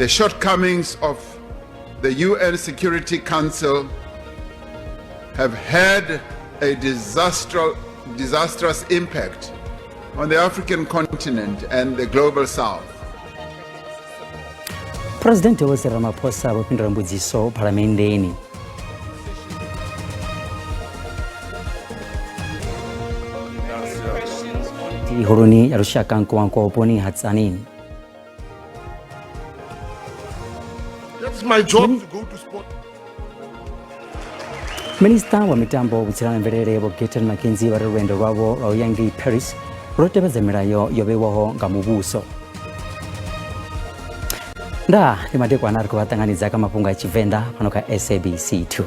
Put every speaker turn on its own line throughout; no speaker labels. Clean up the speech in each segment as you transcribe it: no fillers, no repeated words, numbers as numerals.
The shortcomings of the UN Security Council have had a disastrous impact on the African continent and the global south.
Phresidennde Vho Cyril Ramaphosa vho fhindula mbudziso phalamenndeni. Holoni ya lushaka Nkowankowa vhuponi ha Tzaneen.
That's my job to go to sport.
Minista wa mitambo, vhutsila na mvelele Vho Gayton McKenzie vha ri lwendo lwavho lwa u ya ngei Paris lwo tevhedza milayo yo vhewaho nga muvhuso. Ndaa ndi madekwana ri khou vha ṱanganedza kha mafhungo a Tshivenḓa fhano kha SABC 2.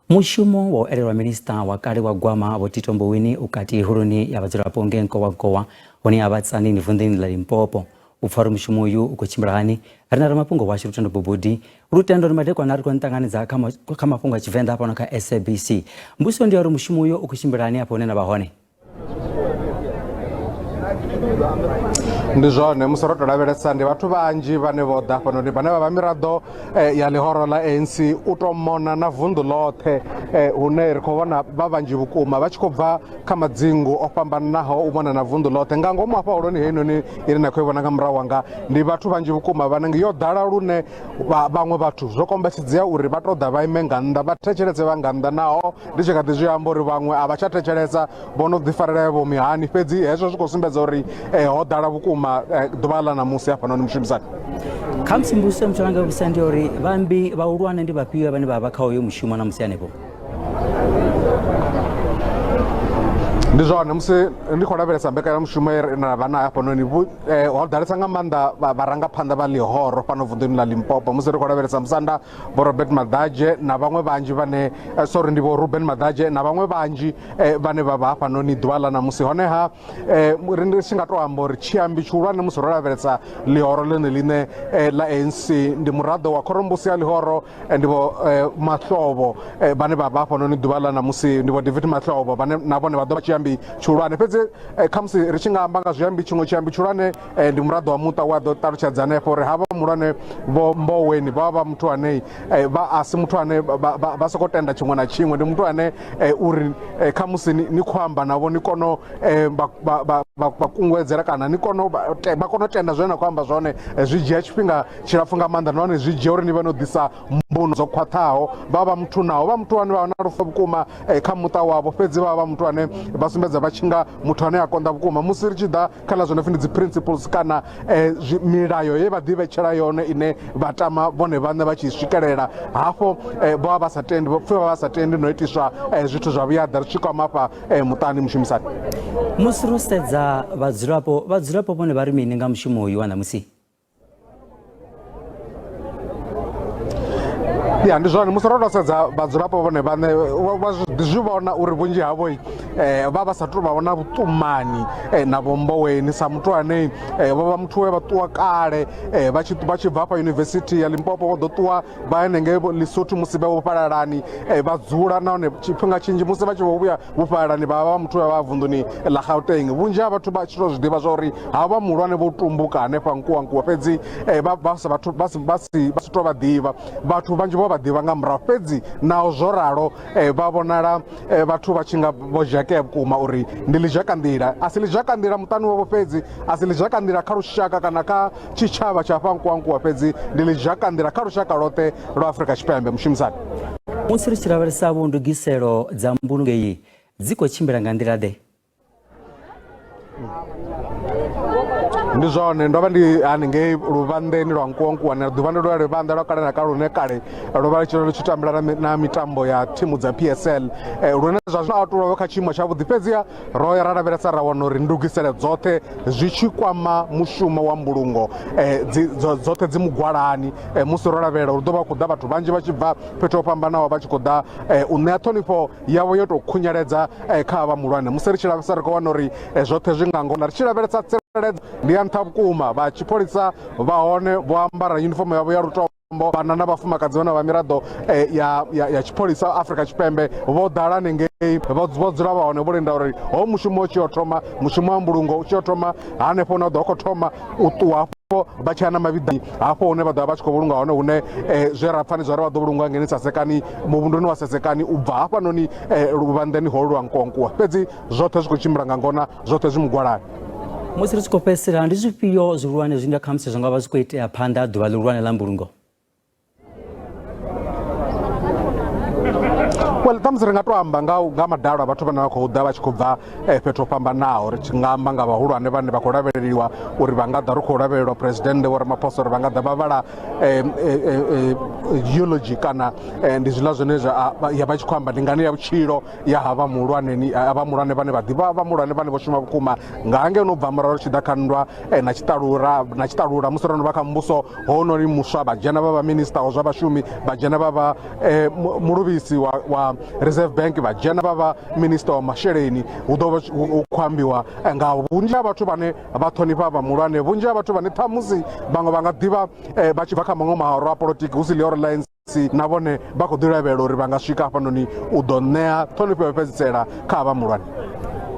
Mushumo wa u elelwa minista wa kale wa gwama Vho Tito Mboweni u kati holoni ya vhadzulapo ngei Nkowankowa hune ha vha Tzaneen vunḓuni ḽa Limpopo. U pfa uri mushumo uyu u khou tshimbila hani, ri na ramafhungo washu Lutendo Bobodi. Lutendo, ndi madekwana ri khou ni ṱanganedza kha mafhungo a Tshivenḓa fhano kha SABC. Mbudziso ndi ya uri mushumo uyo u khou tshimbila hani afho hune na vha hone?
Ndi zwone, musi ro to lavhelesa ndi vhathu vhanzhi vhane vho ḓa hafhanoni vhane vha vha miraḓo ya ḽihoro ḽa ANC u to mona na vunḓu ḽoṱhe, hune ri khou vhona vha vhanzhi vhukuma vha tshi khou bva kha madzingu o fhambananaho u mona na vunḓu ḽoṱhe. Nga ngomu hafha holoni heinoni ine na khou i vhona nga murahu wanga ndi vhathu vhanzhi vhukuma vhane yo ḓala lune vhaṅwe vhathu zwo kombetshedzea uri vha tou ḓa vha ime nga nnḓa vha thetshelese vha nga nnḓa, naho ndi tshi kha ḓi zwi amba uri vhaṅwe a vha tsha thetshelesa, vho no ḓifarela vho mihani, fhedzi hezwo zwi khou sumbedza uri ho ḓala vhukuma ḓuvha ḽa ṋamusi hafhanoni mushumisani.
Khamusi mbudziso muthu anga vhudzisa ndi uri vhaambi vhahulwane ndi vhafhio vhane vha vha kha uyo mushumo na musi hanefho?
Ndi zwone, musi ndi khou lavhelesa mbekanyamushumo ye ra vha nayo hafhanoni, ho ḓalesa nga maanḓa vharangaphanḓa vha ḽihoro fhano vunḓuni ḽa Limpopo. Musi ri khou lavhelesa musanda Vho Robert Maḓadzhe na vhaṅwe vhanzhi vhane, sorry, ndi Vho Ruben Maḓadzhe na vhaṅwe vhanzhi vhane vha vha hafhanoni ḓuvha ḽa ṋamusi. Honeha ri ndi tshi nga to amba uri tshiambi tshihulwane musi ro lavhelesa ḽihoro ḽone ḽine ḽa ANC ndi muraḓo wa khorombusi ya ḽihoro, ndi Vho Mahlobo vhane vha vha hafhanoni ḓuvha ḽa ṋamusi, ndi Vho David Mahlobo vhane na vhone vha ḓo vha tshiambi tshihulwane. Fhedzi khamusi ri tshi nga amba nga zwiambi, tshiṅwe tshiambi tshihulwane ndi muraḓo wa muṱa we a ḓo ṱalutshedza hanefho uri havha muhulwane Vho Mboweni vha vha muthu ane vha a si muthu ane vha soko tenda tshiṅwe na tshiṅwe, ndi muthu ane uri khamusi ni khou amba navho ni kono vha kunguwedzela kana ni kono vha kono tenda zwine na khou amba zwone, zwi dzhia tshifhinga tshilapfu nga maanḓa nahone zwi dzhia uri ni vhe no ḓisa mbuno dzo khwaṱhaho. Vha vha muthu naho vha muthu ane vha vha na lufu vhukuma kha muṱa wavho, fhedzi vha vha muthu ane vha sumbedza vha tshi nga muthu ane a konḓa vhukuma. Musi ri tshi ḓa kha ḽa zwino pfi ndi dzi principles kana milayo ye vha ḓivhetshela yone ine vha tama vhone vhaṋe vha tshi swikelela hafho, vho vha vha sa tendi, pfhi vha vha sa tendi no itiswa zwithu zwa vhuyaḓa ri tshi kwama hafha muṱani mushumisani.
Musi ro sedza vhadzulapo, vhadzulapo vhone vha ri mini nga mushumo uyu wa ṋamusi?
Ya, ndi zwone, musi ro to sedza vhadzulapo vhone vhaṋe vha zwi vhona uri vhunzhi havho vha vha sa tu vha na vhuṱumani na Vho Mboweni sa muthu ane vho vha muthu we vha ṱuwa kale vha tshi vha tshi bva hafha yunivesithi ya Limpopo, vho ḓo ṱuwa vha henengei Lesotho musi vha vhufhalalani vha dzula, nahone tshifhinga tshinzhi musi vha tshi vho vhuya vhufhalalani vha vha muthu we vha vunḓuni ḽa Gauteng. Vhunzhi ha vhathu vha tshi to zwi ḓivha zwa uri havha muhulwane vho tumbuka hanefha Nkuwankuwa, fhedzi vha sa vhathu vha si vha si vha si to vha ḓivha, vhathu vhanzhi vho vha ḓivha nga murahu. Fhedzi naho zwo ralo vha vhonala vhathu vha tshi nga vho zhakea vhukuma uri ndi ḽizhakanḓila, a si ḽizhakanḓila muṱani wavho fhedzi, a si ḽizhakanḓila kha lushaka kana kha tshitshavha tsha hafha Nkuwankuwa fhedzi, ndi ḽizhakanḓila kha lushaka lwoṱhe lwa Afrika Tshipembe. Mushumisani.
Musi ri tshi lavhelesa vho ndugiselo dza mbulungo iyi dzi khou tshimbila nga nḓila ḓe?
Ndi zwone, ndo vha ndi haningei luvhanḓeni lwa Nkuwankuwa, na ḓuvha ndi lwa luvhanḓe lwa kale na kale lune kale lwo vha lu tshi tambela na mitambo ya thimu dza PSL, lune zwa zwino a tou vha kha tshiimo tshavhuḓi. Fhedziha ro ya ra lavhelesa ra wana uri ndugiselo dzoṱhe zwi tshi kwama mushumo wa mbulungo dzoṱhe dzi mugwalani. Musi ro lavhelela uri ḓo vha khou ḓa vhathu vhanzhi vha tshi bva fhethu ho fhambanaho vha tshi khou ḓa u ṋea ṱhonifho yavho yo tou khunyeledza kha vha muhulwane. Musi ri tshi lavhelesa ri khou wana uri zwoṱhe zwi nga ngona. Ri tshi lavhelesa tsireledzo ndi ya nṱha vhukuma, vha tshipholisa vha hone vho ambara yunifomo yavho ya lutombo, vhanna na vhafumakadzi vhane vha miraḓo ya tshipholisa Afrika Tshipembe vho ḓala hanengei, vho dzula vha hone vho linda uri ho mushumo u tshi yo thoma, mushumo wa mbulungo u tshi yo thoma hanefho na ḓo khou thoma u ṱuwa. Vha tshi ya na mavhiḓa hafho hune vha ḓo vha vha tshi khou vhulunga hone, hune zwe ra pfa ndi zwa uri vha ḓo vhulunga ngeni Sasekani, muvhunduni wa Sasekani, u bva hafhanoni luvhanḓeni holu lwa Nkowankowa. Fhedzi zwoṱhe zwi khou tshimbila nga ngona, zwoṱhe zwi mugwalani.
Musi ri tshi khou fhedzisela, ndi zwifhio zwihulwane zwine khamusi zwi nga vha zwi khou itea phanḓa ha ḓuvha ḽihulwane ḽa mbulungo?
Well, ṱhamusi ri nga to amba nga nga madalo a vhathu vhane vha khou ḓa vha tshi khou bva fhethu ho fhambanaho. Ri tshi nga amba nga vhahulwane vhane vha khou lavheleliwa uri vha nga ḓa, ri khou lavhelelwa Presidennde Vho Ramaphosa uri vha nga ḓa vha vhala eulogy kana ndi zwiḽa zwine zwa ya vha tshi khou amba ndi ngani ya vhutshilo ya havha muhulwane, havha muhulwane vhane vha ḓivha vha muhulwane vhane vho shuma vhukuma nga hangeno u bva murahu ri tshi ḓa kha nndwa na tshiṱalula na tshiṱalula musi ro no vha kha muvhuso hounoni muswa, vha dzhena vha vha minisiṱa wa zwa vhashumi, vha dzhena vha vha muluvhisi wa Reserve Bank, vha dzhena vha vha minisiṱa wa masheleni. Hu ḓo vha hu khou ambiwa nga vhunzhi ha vhathu vhane vha ṱhonifha vha muhulwane, vhunzhi ha vhathu vhane ṱhamusi vhaṅwe vha nga ḓivha vha tshi bva kha maṅwe mahoro a polotiki hu si ḽioro ḽa ANC, na vhone vha khou ḓi lavhelela uri vha nga swika hafhanoni u ḓo ṋea ṱhonifho ya u fhedzisela kha havha muhulwane.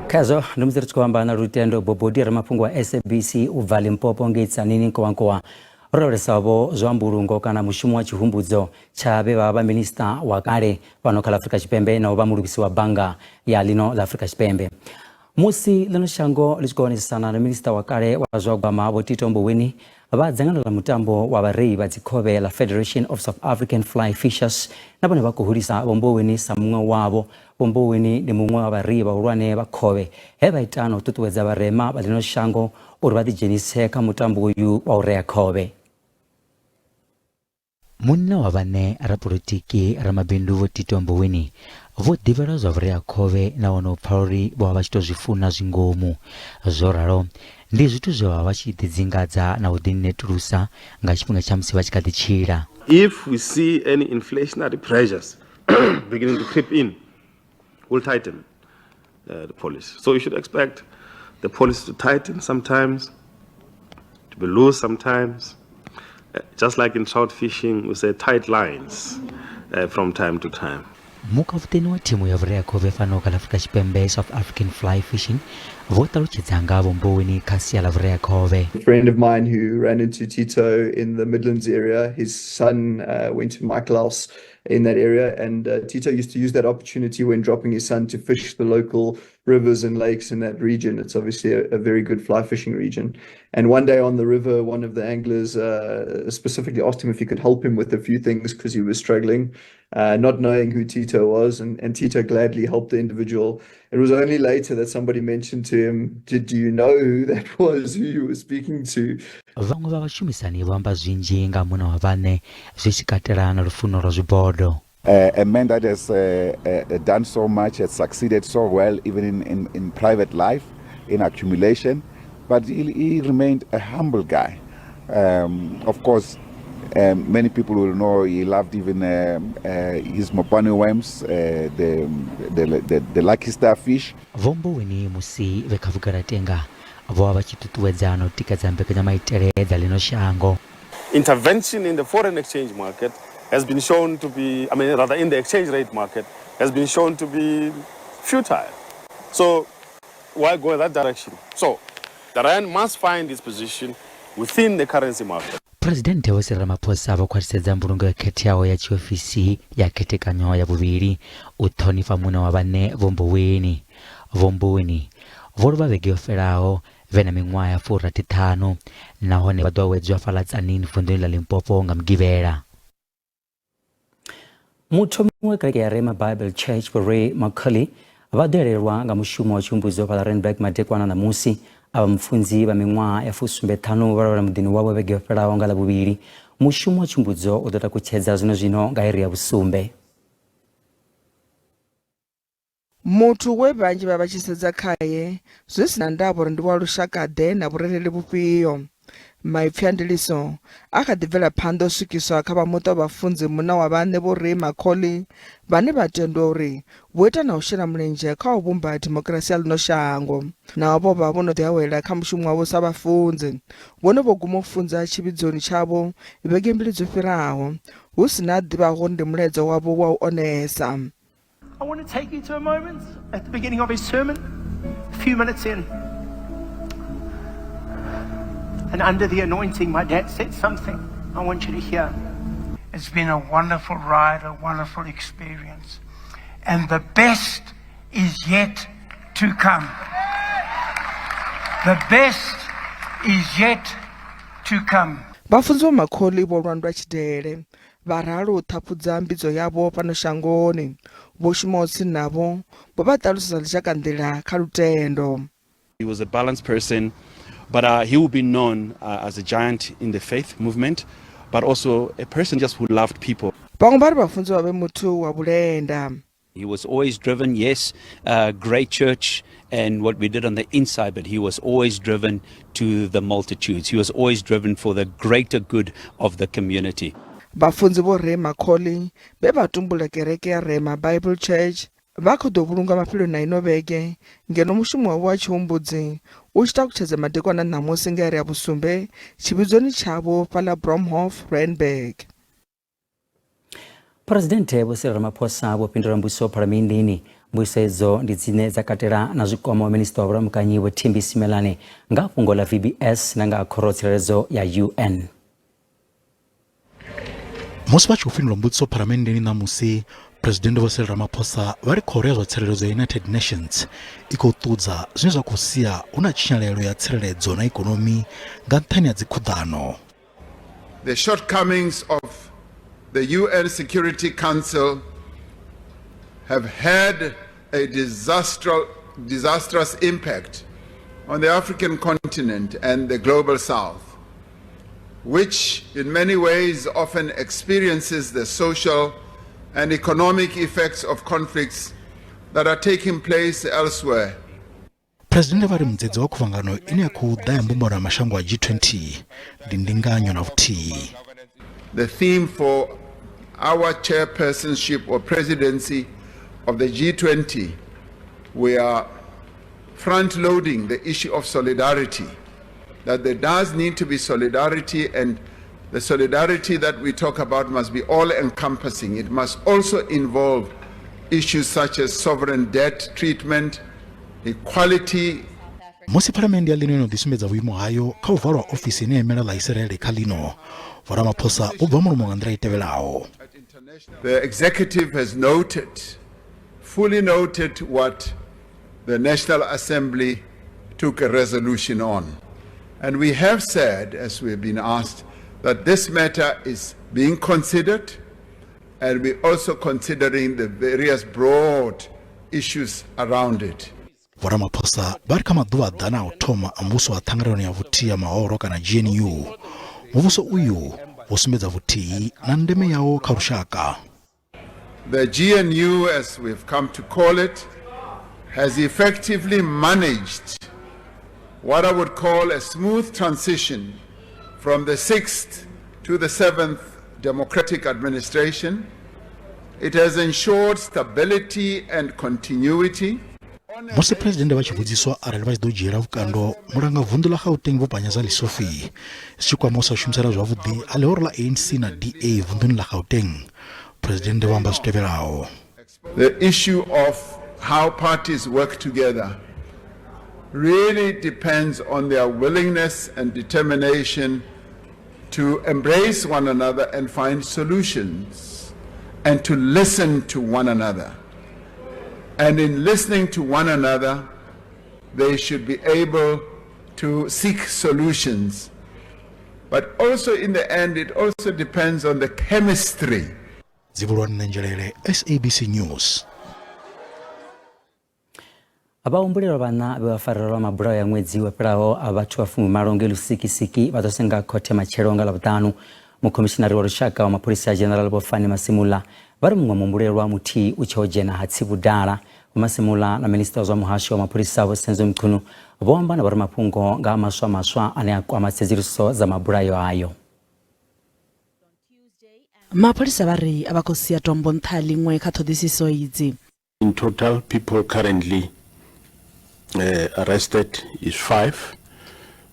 Khazwo ndi musi ri tshi khou amba na Lutendo Bobodi, ramafhungo wa SABC u bva Limpopo ngei Tzaneen Nkowankowa. Ro lavhelesa vho zwa mbulungo kana mushumo wa tshihumbudzo tsha vhe vha vha minisiṱa wa kale fhano kha ḽa Afrika Tshipembe na u vha mulugisi wa bannga ya ḽino ḽa Afrika Tshipembe. Musi ḽino shango ḽi tshi khou onesana na minisiṱa wa kale wa zwa gwama Vho Tito Mboweni, vha dzangano ḽa mutambo wa vharei vha dzikhovhe ḽa Federation of South African Fly Fishers na vhone vha khou hulisa Vho Mboweni sa muṅwe wavho. Vho Mboweni ndi muṅwe wa vharei vhahulwane vha khovhe he vha ita na u ṱuṱuwedza vharema vha ḽino shango uri vha ḓidzhenise kha mutambo uyu wa u rea khovhe. Munna wa vhaṋe, rapolitiki, ramabindu Vho Tito Mboweni vho ḓivhelwa zwa vhureakhovhe nahone u pfala uri vho vha vha tshi tou zwi funa zwi ngomu. Zwo ralo, ndi zwithu zwe vha vha vha tshi ḓidzingadza na u ḓinetulusa nga tshifhinga tsha musi vha tshi kha ḓi tshila.
If we see any inflationary pressures beginning to creep in, we'll tighten the policy. So you should expect the policy to tighten sometimes, to be loose sometimes. Just like in trout fishing, we say tight lines from time to time.
Mukaputeni wa thimu ya vhureakhovhe fhano kha ḽa Afrika Tshipembe South African Fly Fishing vho ṱalutshedza nga Vho Mboweni kha sia ḽa vhureakhovhe.
A friend of mine who ran into Tito in the Midlands area, his son went to Michaelhouse in that area, and Tito used to use that opportunity when dropping his son to fish the local rivers and lakes in that region. It's obviously a very good fly fishing region. And one day on the river, one of the anglers specifically asked him if he could help him with a few things because he was struggling, not knowing who Tito was, and Tito gladly helped the individual. It was only later that somebody mentioned to him, "Did you know who that was, who you were speaking to?"
Vhaṅwe vha vhashumisani vho amba zwinzhi nga munna wa vhaṋe zwi tshi katela na lufuno lwa zwibodo.
A man that has done so much, has succeeded so well, even in private life, in accumulation, but he remained a humble guy. Of course, many people will know he loved even his mopani worms, the lucky star fish.
Vho Mboweni musi vhe kha vhugalatenga vho vha vha tshi ṱuṱuwedza na u tikedza mbekanyamaitele dza ḽino shango.
Intervention in the foreign exchange market has been shown to be, I mean, rather in the exchange rate market, has been shown to be futile. So why go in that direction? So the rand must find its position within the currency market.
Phresidennde Vho Cyril Ramaphosa vho khwaṱhisedza mbulungo yo khetheaho ya tshiofisi ya khethekanyo ya vhuvhili u ṱhonifha munna wa vhaṋe Vho Mboweni. Vho Mboweni vho lovha vhege yo fhelaho vhe na miṅwaha ya 65 nahone vha ḓo awedzwa fhaḽa Tzaneen vunḓuni ḽa Limpopo nga Mugivhela. Muthomi wa kereke ya Rhema Bible Church Vho Ray Macaulay vha ḓo elelwa nga mushumo wa tshihumbudzo fhaḽa Randburg madekwana ṋamusi. Avha mufunzi vha miṅwaha ya 75 vho lovhela muḓini wawe vhege yo fhelaho nga Ḽavhuvhili. Mushumo wa tshihumbudzo u ḓo takutshedza zwino-zwino nga iri ya vhusumbe.
Muthu we vhanzhi vha vha tshi sedza khae zwi si na ndavha uri ndi wa lushaka-ḓe na vhurereli vhufhio. Maipfi a ndiliso a kha ḓi bvela phanḓa u swikiswa kha vha muṱa wa vhafunzi munna wa vhaṋe Vho Ray Macaulay vhane vha tendwa uri vho ita na u shela mulenzhe kha u vhumba dimokirasi ya ḽino shango. Naho vho vha vho no ḓi awela kha mushumo wavho sa vhafunzi, vhone vho guma u funza tshivhidzoni tshavho vhege mbili dzo fhiraho, hu si na a ḓivhaho uri ndi mulaedza wavho wa u onesa.
I want to take you to a moment at the beginning of his sermon, a few minutes in. And under the anointing, my dad said something I want you to hear. It's been a wonderful ride, a wonderful experience. And the best is yet to come. The best is yet to come.
Vhafunzi Vho Makholi vho lwa nndwa tshidele, vha ralo u ṱhaphudza mbidzo yavho fhano shangoni. Vho shumaho tsini navho vho vha ṱalusa sa ḽizhakanḓila kha lutendo.
He was a balanced person, but uh, he will be known uh, as a giant in the faith movement, but also a person just who loved people.
Vhaṅwe vha ri vhafunziwa vhe muthu wa vhulenda.
He was always driven, yes, uh, great church and what we did on the inside, but he was always driven to the multitudes. He was always driven for the greater good of the community.
Vhafunzi vho Rema Collie vhe vha tumbula kereke ya Rema Bible Church vha khou ḓo vhulungwa mafheloni a ino vhege ngeno mushumo wavho wa tshihumbudzi u tshi takutshedza madekwana ṋamusi nga iri ya vhusumbe tshivhidzoni tshavho fhaḽa Bromhof, Randburg.
Phresidennde Vho Cyril Ramaphosa vho fhindula mbudziso phalamenndeni. Mbudziso idzo ndi dzine dza katela na zwi kwamaho minisiṱa wa vhulamukanyi Vho Thembi Simelane nga fhungo ḽa VBS na nga ha khoro tsireledzo ya UN.
Musi vha tshi khou fhindula mbudziso phalamenndeni ṋamusi, Phresidennde Vho Cyril Ramaphosa vha ri khoro ya zwa tsireledzo ya United Nations i khou ṱudza zwine zwa khou sia hu na tshinyalelo ya tsireledzo na ikonomi nga nṱhani ha dzikhuḓano.
The shortcomings of the UN Security Council have had a disastrous, disastrous impact on the African continent and the global south, which in many ways often experiences the social and economic effects of conflicts that are taking place elsewhere.
Phresidennde vha ri mudzedze wa khuvhangano ine ya khou ḓa ya mbumbano ya mashango a G20 ndi ndinganyo na vhuthihi.
The theme for our chairpersonship or presidency of the G20, we are front-loading the issue of solidarity, that there does need to be solidarity, and the solidarity that we talk about must be all-encompassing. It must also involve issues such as sovereign debt treatment, equality.
Musi phalamennde ya ḽino yo no ḓi sumbedza vhuimo hayo kha u valwa ofisi ine ya imela ḽa Isiraele kha ḽino, Vho Ramaphosa vho bva mulomo nga nḓila i tevhelaho.
The executive has noted, fully noted what the National Assembly took a resolution on. And we have said, as we have been asked, that this matter is being considered and we're also considering the various broad issues around it.
Vho Ramaphosa vha ri kha maḓuvha a ḓana a u thoma a muvhuso wa ṱhanganelano ya vhuthihi ha mahoro kana GNU, muvhuso uyu wo sumbedza vhuthihi na ndeme yawo kha lushaka.
The GNU, as we've come to call it, has effectively managed what I would call a smooth transition from the 6th to the 7th democratic administration. It has ensured stability and continuity.
Musi Phresidennde vha tshi vhudziswa arali vha tshi ḓo dzhiela vhukando mulanga vunḓu ḽa Gauteng Vho Panyaza Lesufi zwi tshi kwama u sa shumisana zwavhuḓi ha ḽihoro ḽa ANC na DA vunḓuni ḽa Gauteng, Phresidennde vho amba zwi tevhelaho.
The issue of how parties work together really depends on their willingness and determination to embrace one another and find solutions and to listen to one another. And in listening to one another, they should be able to seek solutions. But also in the end, it also depends on the chemistry.
Dzivhuluwani Ṋenzhelele, SABC News.
Vhahumbulelwa vhaṋa vhe vha farelwa mabulayo ya ṅwedzi wo fhelaho a vhathu vha fumimalo ngei Lusikisiki vha ḓo senga khothe matshelo nga Ḽavhuṱanu. Mukhomishinari wa lushaka wa mapholisa General Vho Fannie Masemola vha ri muṅwe muhumbulelwa muthihi u tshe o dzhena ha tsi vhudala. Vho Masemola na minisiṱa wa zwa muhasho wa mapholisa Vho Senzo Mchunu vho amba na vhoramafhungo nga ha maswa maswa ane a kwama tsedzuluso dza mabulayo ayo.
Mapholisa vha ri a vha khou sia tombo nṱha ha ḽiṅwe kha ṱhoḓisiso idzi.
In total, people currently uh, arrested is five,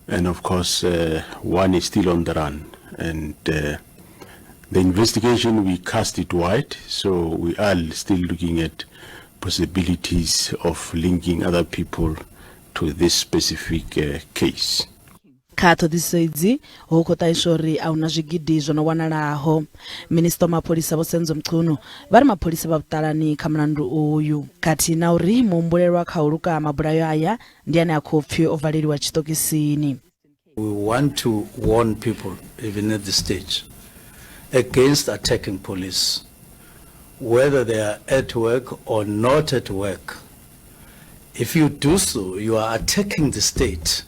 and of course, uh, one is still on the run. And uh, the investigation, we cast it wide, so we are still looking at possibilities of linking other people to this specific uh, case.
Kha ṱhoḓisiso idzi hu khou ṱahiswa uri a huna zwigidi zwo no wanalaho. Minisiṱa wa mapholisa Vho Senzo Mchunu vha ri mapholisa vha vhuṱalani kha mulandu uyu. Khathihi na uri muhumbulelwa kha u luka mabulayo aya ndi ane a khou pfi o valeliwa tshiṱokisini.
We want to warn people, even at this stage, against attacking police, whether they are at work or not at work. If you do so, you are attacking the state,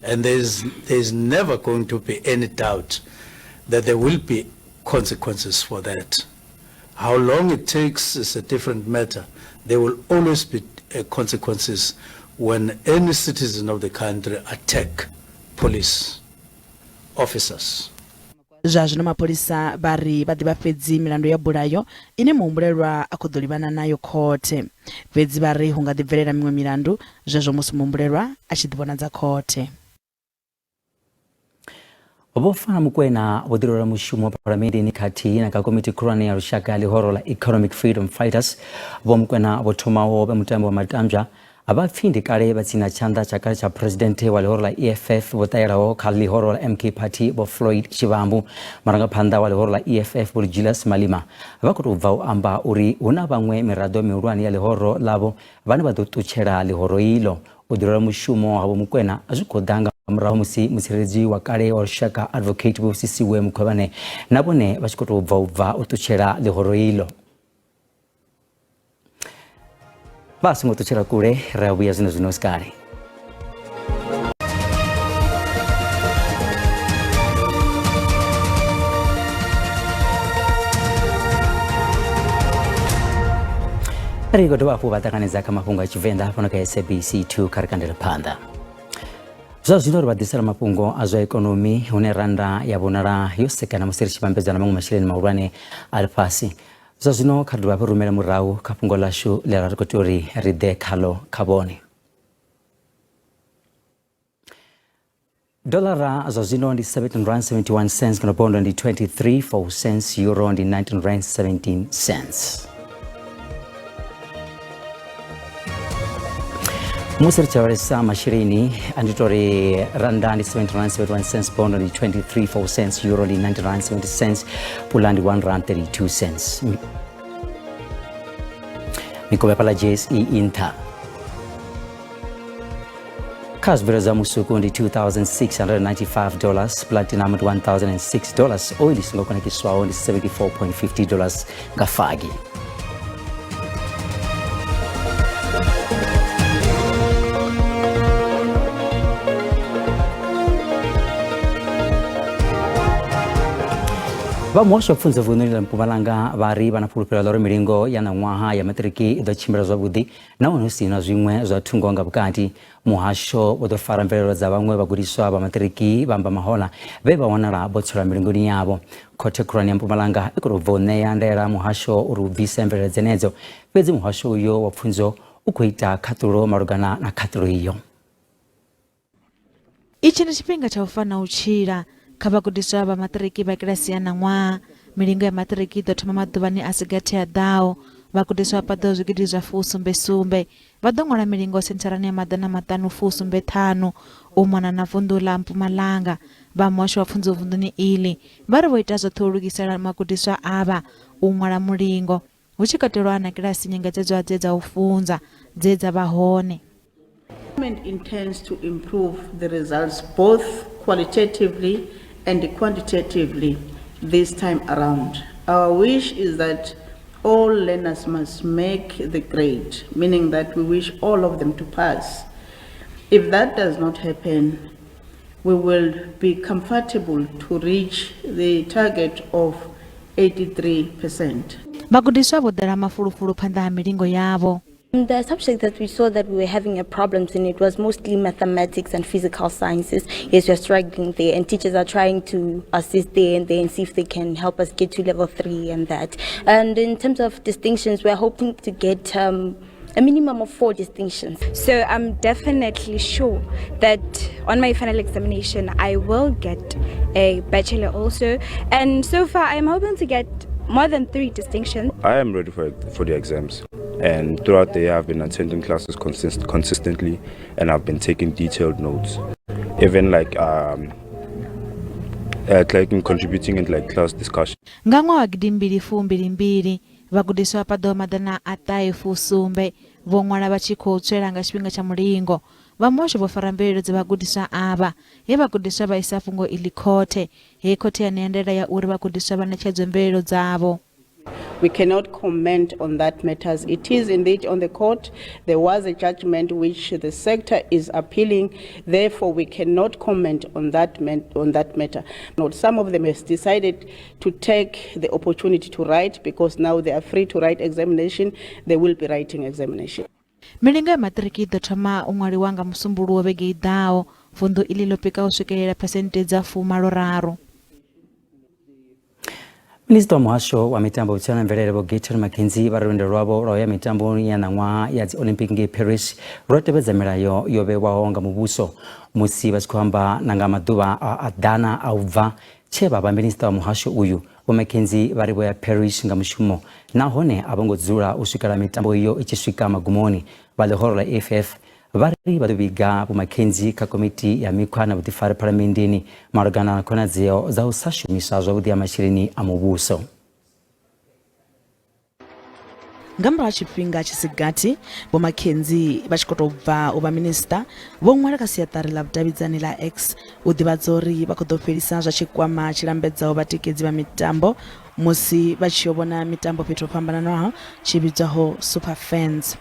and there's, there's never going to be any doubt that there will be consequences for that. How long it takes is a different matter. There will always be uh, consequences when any citizen of the country attack police officers.
Zwa zwino mapholisa vha ri vha ḓivha fhedzi milandu ya bulayo ine muhumbulelwa a khou ḓo livhana nayo khothe. Fhedzi vha ri hu nga ḓi bvelela miṅwe milandu zwezwo musi muhumbulelwa a tshi ḓivhonadza khothe.
Vho Fana Mokoena vho ḓirola mushumo phalamenndeni khathihi na kha komiti khulwane ya lushaka ya ḽihoro ḽa Economic Freedom Fighters. Vho Mokoena vho thomaho vhe mutambi wa matambwa vha pfi ndi kale vha tsini na tshanḓa tsha kale tsha phuresidennde wa ḽihoro ḽa EFF vho ṱahelaho kha ḽihoro ḽa MK Party Vho Floyd Shivambu. Murangaphanḓa wa ḽihoro ḽa EFF Vho Julius Malema vha khou tou bva u amba uri hu na vhaṅwe miraḓo mihulwane ya ḽihoro ḽavho vhane vha ḓo ṱutshela ḽihoro iḽo. U ḓirwela mushumo ha Vho Mokoena zwi khou ḓa nga murahu musi mutsireledzi wa kale wa lushaka Advocate Vho Busisiwe Mkhwebane na vhone vha tshi khou tou bva u bva u ṱutshela ḽihoro iḽo. Vha songo ṱutshela kule, ri a vhuya zwino zwino si kale. Ri khou dovha hafhu vha ṱanganedza kha mafhungo a Tshivenḓa fhano kha SABC 2 kha ri kandele phanḓa. Zwa zwino ri vha ḓisela mafhungo a zwa ikonomi hune rannda ya vhonala yo sekana musi ri tshi vhambedza na maṅwe masheleni mahulwane a ḽifhasi. Zwa zwino kha ri dovha hafhu rumele murahu kha fhungo ḽashu ḽe ra ri khou tea uri ri ḓe khaḽo kha vhone. Dolara zwa zwino ndi 17 rand 71 cents kana bondo ndi 23 4 cents euro ndi 19 rand 17 cents. Musi ri tshi lavhelesa masheleni a ndi tori randa ndi 17 rand 71 cents bondo ndi 23 4 cents euro ndi 19 rand 70 cents pula ndi 1 rand 32 cents. Mikovhe fhaḽa JSE i nṱha kha zwibveledzwa musuku ndi 2695 dollars platinum ndi 1006 dollars oil i songo konekiswaho ndi 74.50 dollars nga fagi. Vha muhasho wa pfunzo vunḓuni ḽa Mpumalanga vha ri vha na fhulufhelo ḽa uri milingo ya ṋaṅwaha ya maṱiriki i ḓo tshimbila zwavhuḓi nahone hu si na zwiṅwe zwa thungo nga vhukati. Muhasho wo ḓo fara mvelelo dza vhaṅwe vhagudiswa vha maṱiriki vha Mbamahola vhe vha wanala vho tswelwa milingoni yavho. Khothe khulwane ya Mpumalanga i khou tou bva u ṋea ndaela muhasho uri u bvise mvelelo dzenedzo, fhedzi muhasho uyo wa pfunzo u khou ita khaṱulo malugana na khaṱulo iyo.
Itshi ndi tshifhinga tsha u fa na u tshila kha vhagudiswa vha maṱiriki vha kilasi ya ṋaṅwaha. Milingo ya maṱiriki i ḓo thoma maḓuvhani a si gathi a ḓaho. Vhagudiswa vha paḓaho zwigidi zwa fusumbe sumbe vha ḓo ṅwala milingo sentharani ya 575 u mona na vunḓu ḽa Mpumalanga. Vha muhasho wa pfunzo vunḓuni iḽi vha ri vho ita zwoṱhe u lugisela magudiswa avha u ṅwala mulingo, hu tshi katelwa na kilasi nyengedzedzwa dze dza u funza dze dza vha hone.
Government intends to improve the results both qualitatively and quantitatively this time around. Our wish is that all learners must make the grade, meaning that we wish all of them to pass. If that does not happen, we will be comfortable to reach the target of 83%.
Vhagudiswa vho ḓala mafulufulu phanḓa ha milingo yavho.
The subject that we saw that we were having a problems in, it was mostly mathematics and physical sciences. Yes, we are struggling there, and teachers are trying to assist there and there and see if they can help us get to level 3 and that. And in terms of distinctions, we are hoping to get a minimum of 4 distinctions.
So I'm definitely sure that on my final examination, I will get a bachelor also. And so far, I'm hoping to get more than 3 distinctions.
I am ready for the exams. And throughout the year, I've been attending classes consistently, and I've been taking detailed notes. Even like um, like in contributing in like class discussion.
Nga ṅwaha wa gidimbili fumbili mbili, vhagudiswa vha paḓaho maḓana a ṱahe fusumbe vho ṅwala vha tshi khou tswela nga tshifhinga tsha mulingo. Vha muhasho vho fara mvelelo dza vhagudiswa avha, he vhagudiswa vha isa fhungo iḽi khothe, he khothe ya ṋea ndaela ya uri vhagudiswa vha ṋetshedzwe mvelelo dzavho.
We cannot comment on that matters. It is indeed on the court. There was a judgment which the sector is appealing. Therefore, we cannot comment on that, on that matter. Some of them have decided to take the opportunity to write because now they are free to write examination. They will be writing examination.
Milingo ya maṱiriki i ḓo thoma u ṅwaliwa nga Musumbuluwo vhege i ḓaho. Vunḓu iḽi ḽo pika u swikelela phesenthe dza 83.
Minisiṱa wa muhasho wa mitambo vhutshilo na mvelele Vho Gayton McKenzie vha ri lwendo lwavho lwa u ya mitamboni ya ṋaṅwaha ya dzi Olympic ngei Paris lwo tevhedza milayo yo vhewaho nga muvhuso musi vha tshi khou amba na nga maḓuvha a ḓana a u bva tshe vha vha minisiṱa wa muhasho uyu. Vho McKenzie vha ri vho ya Paris nga mushumo nahone a vho ngo dzula u swikela mitambo iyo i tshi swika magumoni. Vha ḽihoro ḽa EFF Vha ri vha ḓo vhiga Vho McKenzie kha komiti ya mikhwa na vhuḓifari phalamenndeni malugana na khonadzeo dza u sa shumiswa zwavhuḓi ha masheleni a muvhuso.
Nga murahu ha tshifhinga tshi si gathi Vho McKenzie vha tshi khou tou bva u vha minisiṱa, vho ṅwala kha siaṱari ḽa vhudavhidzani ḽa X u ḓivhadza uri vha khou ḓo fhelisa zwa tshikwama tshi lambedzaho vhatikedzi vha mitambo musi vha tshi yo vhona mitambo fhethu ho fhambananaho tshi vhidzwaho Superfans.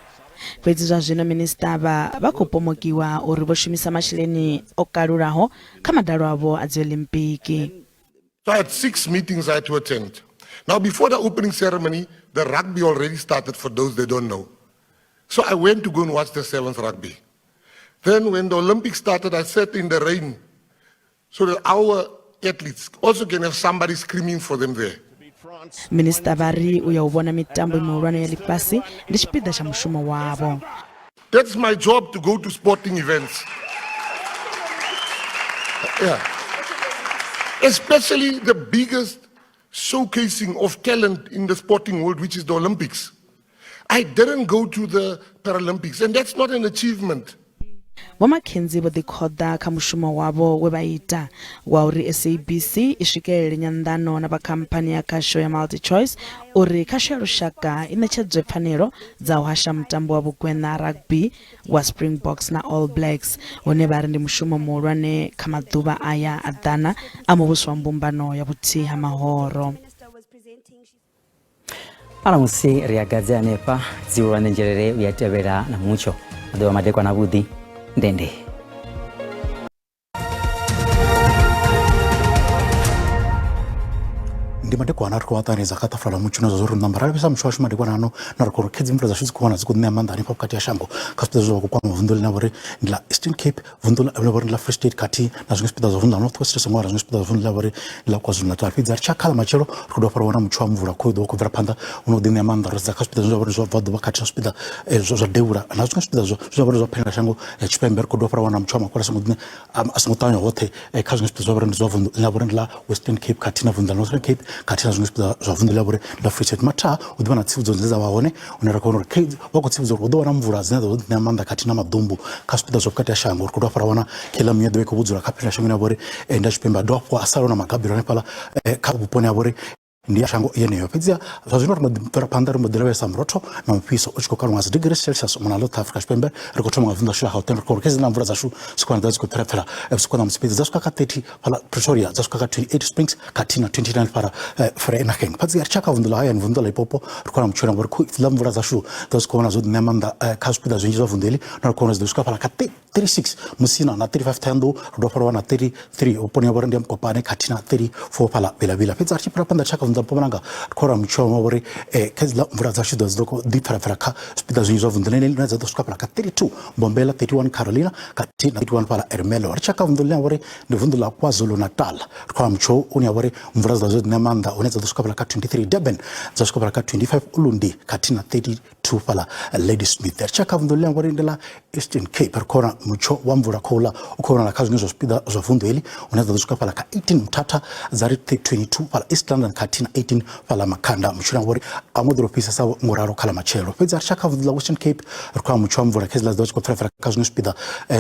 Fhedzi zwa zwino minisiṱa avha vha khou pomokiwa uri vho shumisa masheleni o kalulaho kha madalo avho a Dziolimpiki.
So I had six meetings I had to attend. Now before the opening ceremony, the rugby already started for those that don't know. So I went to go and watch the sevens rugby. Then when the Olympics started, I sat in the rain so that our athletes also can have somebody screaming for them there.
Minisiṱa vha ri u ya u vhona mitambo mihulwane ya ḽifhasi ndi tshipiḓa tsha mushumo wavho.
That's my job to go to sporting events. Yeah. Especially the biggest showcasing of talent in the sporting world, which is the Olympics. I didn't go to the Paralympics, and that's not an achievement.
Vho McKenzie vho ḓikhoḓa kha mushumo wavho we vha ita wa uri SABC i swikelele nyanḓano na vha khamphani ya khasho ya MultiChoice uri khasho ya lushaka i ṋetshedzwe pfanelo dza u hasha mutambo wa vhugweṋa rugby wa Springboks na All Blacks, hune vha ri ndi mushumo muhulwane kha maḓuvha aya a ḓana a muvhuso wa mbumbano ya vhuthihi ha mahoro.
Ala musi ri a gadze hanefha dzihulwane nzhelele u ya tevhela na mutsho maḓuvha madekwana avhuḓi ndende.
Ndi madekwana ri khou vha ṱanganedza kha ṱafula ḽa mutsho na zwa uri namba ra lavhelesa mutsho washu madekwana ano na ri khou ri khedzi mvula dzashu dzi khou wana dzi khou ṋea maanḓa hanefha vhukati ha shango kha zwipiḓa zwe zwa khou kwama vunḓu ḽine vha uri ndi ḽa Eastern Cape vunḓu ḽa vha uri ndi ḽa Free State khathihi na zwiṅwe zwipiḓa zwa vunḓu ḽa North West ri songo wana zwiṅwe zwipiḓa zwa vunḓu ḽa vha uri ndi ḽa KwaZulu Natal. Fhedzi ri tshi ya kha ḽa matshelo ri khou dovha hafhu ra wana mutsho wa mvula khou ḓo vha khou bvela phanḓa u no ḓi ṋea maanḓa ro sedza kha zwipiḓa zwine zwa vha uri zwa bva ḓuvha khathihi na zwipiḓa zwa devhula na zwiṅwe zwipiḓa zwine zwa vha uri zwa phendela shango ya tshipembe ri khou dovha hafhu ra wana mutsho wa makole a songo a songo ṱavhanya hoṱhe kha zwiṅwe zwipiḓa zwa vha uri ndi zwa vunḓu ḽine ḽa vha uri ndi ḽa Western Cape khathihi na vunḓu ḽa Northern Cape khathihi na zwiṅwe zwipiḓa zwa vunḓu ḽa vha uri ndi ḽa Free State. Mathaha hu ḓivha na tsivhudzo dzine dza vha hone hune ra khou vhona uri vha khou tsivhudza uri hu ḓo vha na mvula dzine dza ḓo ṋea maanḓa khathihi na maḓumbu kha zwipiḓa zwa vhukati ha shango. Ri khou dovha hafhu ra wana kheiḽa muya ḓovha i khou vhudzula kha phela shangoni ya vha uri ndi ya tshipembe ha dovha hafhu ha sala hu na magabelo hanefhaḽa kha vhuponi ha vha uri ndi ya shango yeneyo. Fhedziha zwa zwino ri mbo ḓi bvela phanḓa ri mbo ḓi lavhelesa murotho na mufhiso u tshi khou kalwa nga dzi digirii celsius u mona na ḽoṱhe Afrika Tshipembe. Ri khou thoma nga vunḓu ḽashu ḽa Gauteng ri khou uri khezwi na mvula dzashu dzi khou dza dzi khou pfela pfela vhusiku ha ṋamusi fhedzi dza swika kha 30 fhaḽa Pretoria dza swika kha 28 Springs khathihi na 29 fhaḽa Vereeniging. Fhedzi ri tshi ya kha vunḓu ḽa hayani vunḓu ḽa Limpopo ri khou wana mutshelo ngori dziḽa mvula dzashu dza zwi khou vhona zwo ḓi ṋea maanḓa kha zwipiḓa zwinzhi zwa vunḓu heḽi na ri khou vhona zwi ḓo swika fhaḽa kha 36 Musina na 35 Thohoyandou ri dovha fhaḽa wana 33 vhuponi ha vhori ndi ya Mokopane khathihi na 34 fhaḽa Vilavila. Fhedzi ri tshi fhira phanḓa tshaka vunḓu ḽa Mpumalanga ri khou wana mutshelo wa uri kha hedziḽa mvula dzashu dza dzi ḓo ḓi pfela pfela kha zwipiḓa zwinzhi zwa vunḓu ḽeneḽi ḽine dza ḓo swika fhaḽa kha 32 Mbombela 31 Carolina khathihi na 31 fhaḽa Ermelo. Ri tshi ya kha vunḓu ḽine ha vha uri ndi vunḓu ḽa KwaZulu-Natal ri khou wana mutsho une ha vha uri mvula dza ḓo ṋea maanḓa hune dza ḓo swika fhaḽa kha 23 Durban dza swika fhaḽa kha 25 Ulundi khathihi na 32 fhaḽa Ladysmith. Ri tshi ya kha vunḓu ḽine ha vha uri ndi ḽa Eastern Cape ri khou wana mutsho wa mvula khouḽa u khou vhonala kha zwiṅwe zwa zwipiḓa zwa vunḓu heḽi hune dza ḓo swika fhaḽa kha 18 Mthatha dza ri 22 fhaḽa East London khathihi na na 18 fhaḽa Makhanda. Mutsho une wa vha uri a wo ngo ḓo fhisesa ngo ralo kha ḽa matshelo. Fhedzi ri tshi ya kha vunḓu ḽa Western Cape ri khou ya mutsho wa mvula kha hedziḽa dzi ḓo vha tshi khou pfela kha zwiṅwe zwipiḓa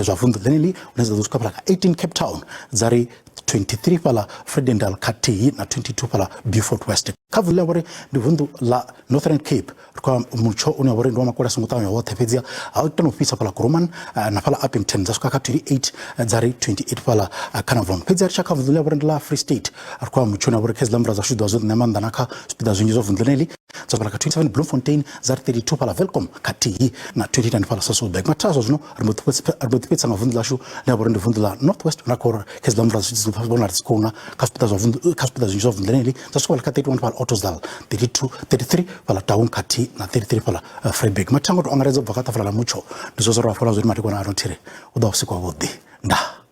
zwa vunḓu ḽeneḽi hune dza ḓo swika fhaḽa kha 18 Cape Town dza ri 23 fhaḽa Vredendal khathihi na 22 fhaḽa Beaufort West. Kha vunḓu ḽa vhori ndi vunḓu ḽa Northern Cape ri khou amba mutsho une wa vhori ndi wa makole a songo ṱavhanya woṱhe fhedzi ha u ita fhisa fhaḽa Kuruman na fhaḽa Upington dza swika kha 28 dza ri 28 fhaḽa Carnarvon. Fhedzi ri tshi kha vunḓu ḽa vhori ndi ḽa Free State ri khou amba mutsho une wa vhori kha hedziḽa mvula dzashu ḓovha dzo ṋea maanḓa na kha zwipiḓa zwinzhi zwa vunḓu ḽeneḽi dza fhaḽa kha 27 Bloemfontein dza ri 32 fhaḽa Welkom khathihi na 29 fhaḽa Sasolburg. Mathada zwa zwino ri mbo ḓi fhedzisa nga vunḓu ḽashu ḽine ḽa vha uri ndi vunḓu ḽa North West na khou uri kha hedziḽa mvula dzi vhonala dzi khou na kha zwipiḓa zwa vunḓu kha zwipiḓa zwinzhi zwa vunḓu ḽeneḽi dza swika fhaḽa kha 31 fhaḽa Ottosdal 32 33 fhaḽa Taung khathihi na 33 fhaḽa Vryburg. Mathanga o tou angaredza u bva kha ṱafula ḽa mutsho ndi zwo zwo ro vha fhola zwori madekwana ano thiri u ḓo vha vhusiku havhuḓi. Ndaa.